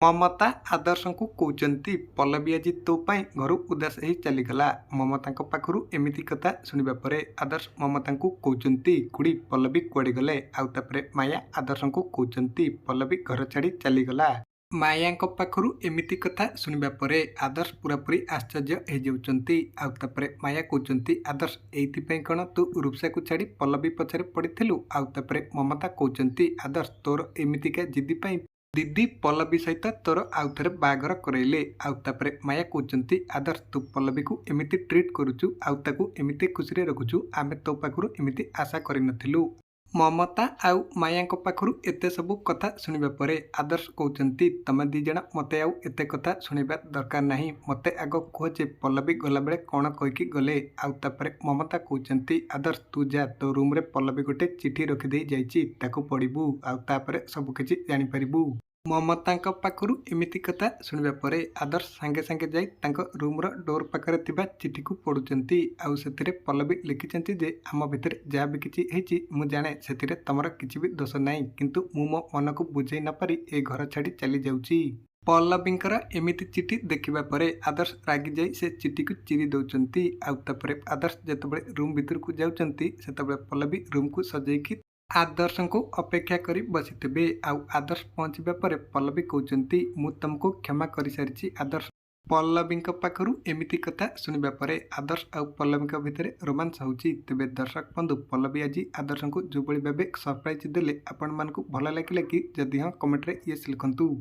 ମମତା ଆଦର୍ଶଙ୍କୁ କହୁଛନ୍ତି, "ପଲ୍ଲବୀ ଆଜି ତୋ ପାଇଁ ଘରୁ ଉଦାସ ହେଇ ଚାଲିଗଲା।" ମମତାଙ୍କ ପାଖରୁ ଏମିତି କଥା ଶୁଣିବା ପରେ ଆଦର୍ଶ ମମତାଙ୍କୁ କହୁଛନ୍ତି, "ଖୁଡ଼ୀ, ପଲ୍ଲବୀ କୁଆଡ଼େ ଗଲେ?" ଆଉ ତାପରେ ମାୟା ଆଦର୍ଶଙ୍କୁ କହୁଛନ୍ତି, "ପଲ୍ଲବୀ ଘର ଛାଡ଼ି ଚାଲିଗଲା।" ମାୟାଙ୍କ ପାଖରୁ ଏମିତି କଥା ଶୁଣିବା ପରେ ଆଦର୍ଶ ପୂରାପୂରି ଆଶ୍ଚର୍ଯ୍ୟ ହେଇଯାଉଛନ୍ତି। ଆଉ ତାପରେ ମାୟା କହୁଛନ୍ତି, "ଆଦର୍ଶ, ଏଇଥିପାଇଁ କ'ଣ ତୁ ରୂପସାକୁ ଛାଡ଼ି ପଲ୍ଲବୀ ପଛରେ ପଡ଼ିଥିଲୁ?" ଆଉ ତାପରେ ମମତା କହୁଛନ୍ତି, "ଆଦର୍ଶ, ତୋର ଏମିତିକା ଜିଦି ପାଇଁ ଦିଦି ପଲ୍ଲବୀ ସହିତ ତୋର ଆଉଥରେ ବାହାଘର କରେଇଲେ।" ଆଉ ତାପରେ ମାୟା କହୁଛନ୍ତି, "ଆଦର୍ଶ, ତୁ ପଲ୍ଲବୀକୁ ଏମିତି ଟ୍ରିଟ୍ କରୁଛୁ ଆଉ ତାକୁ ଏମିତି ଖୁସିରେ ରଖୁଛୁ, ଆମେ ତୋ ପାଖରୁ ଏମିତି ଆଶା କରିନଥିଲୁ।" ମମତା ଆଉ ମାୟାଙ୍କ ପାଖରୁ ଏତେ ସବୁ କଥା ଶୁଣିବା ପରେ ଆଦର୍ଶ କହୁଛନ୍ତି, "ତମେ ଦି ଜଣ ମୋତେ ଆଉ ଏତେ କଥା ଶୁଣିବା ଦରକାର ନାହିଁ। ମୋତେ ଆଗ କୁହ ଯେ ପଲ୍ଲବୀ ଗଲାବେଳେ କ'ଣ କହିକି ଗଲେ?" ଆଉ ତାପରେ ମମତା କହୁଛନ୍ତି, "ଆଦର୍ଶ, ତୁ ଯା, ତୋ ରୁମ୍ରେ ପଲ୍ଲବୀ ଗୋଟେ ଚିଠି ରଖିଦେଇ ଯାଇଛି, ତାକୁ ପଢ଼ିବୁ ଆଉ ତାପରେ ସବୁକିଛି ଜାଣିପାରିବୁ।" ମମତାଙ୍କ ପାଖରୁ ଏମିତି କଥା ଶୁଣିବା ପରେ ଆଦର୍ଶ ସାଙ୍ଗେ ସାଙ୍ଗେ ଯାଇ ତାଙ୍କ ରୁମ୍ର ଡୋର୍ ପାଖରେ ଥିବା ଚିଠିକୁ ପଢ଼ୁଛନ୍ତି। ଆଉ ସେଥିରେ ପଲ୍ଲବୀ ଲେଖିଛନ୍ତି ଯେ, "ଆମ ଭିତରେ ଯାହା ବି କିଛି ହେଇଛି, ମୁଁ ଜାଣେ ସେଥିରେ ତମର କିଛି ବି ଦୋଷ ନାହିଁ। କିନ୍ତୁ ମୁଁ ମୋ ମନକୁ ବୁଝେଇ ନପାରି ଏ ଘର ଛାଡ଼ି ଚାଲିଯାଉଛି।" ପଲ୍ଲବୀଙ୍କର ଏମିତି ଚିଠି ଦେଖିବା ପରେ ଆଦର୍ଶ ରାଗିଯାଇ ସେ ଚିଠିକୁ ଚିରି ଦେଉଛନ୍ତି। ଆଉ ତାପରେ ଆଦର୍ଶ ଯେତେବେଳେ ରୁମ୍ ଭିତରକୁ ଯାଉଛନ୍ତି, ସେତେବେଳେ ପଲ୍ଲବୀ ରୁମ୍କୁ ସଜେଇକି ଆଦର୍ଶଙ୍କୁ ଅପେକ୍ଷା କରି ବସିଥିବେ। ଆଉ ଆଦର୍ଶ ପହଞ୍ଚିବା ପରେ ପଲ୍ଲବୀ କହୁଛନ୍ତି, "ମୁଁ ତମକୁ କ୍ଷମା କରିସାରିଛି, ଆଦର୍ଶ।" ପଲ୍ଲବୀଙ୍କ ପାଖରୁ ଏମିତି କଥା ଶୁଣିବା ପରେ ଆଦର୍ଶ ଆଉ ପଲ୍ଲବୀଙ୍କ ଭିତରେ ରୋମାନ୍ସ ହେଉଛି। ତେବେ ଦର୍ଶକ ବନ୍ଧୁ, ପଲ୍ଲବୀ ଆଜି ଆଦର୍ଶଙ୍କୁ ଯେଉଁଭଳି ଭାବେ ସରପ୍ରାଇଜ୍ ଦେଲେ, ଆପଣମାନଙ୍କୁ ଭଲ ଲାଗିଲା କି? ଯଦି ହଁ, କମେଣ୍ଟରେ ୟେସ୍ ଲେଖନ୍ତୁ।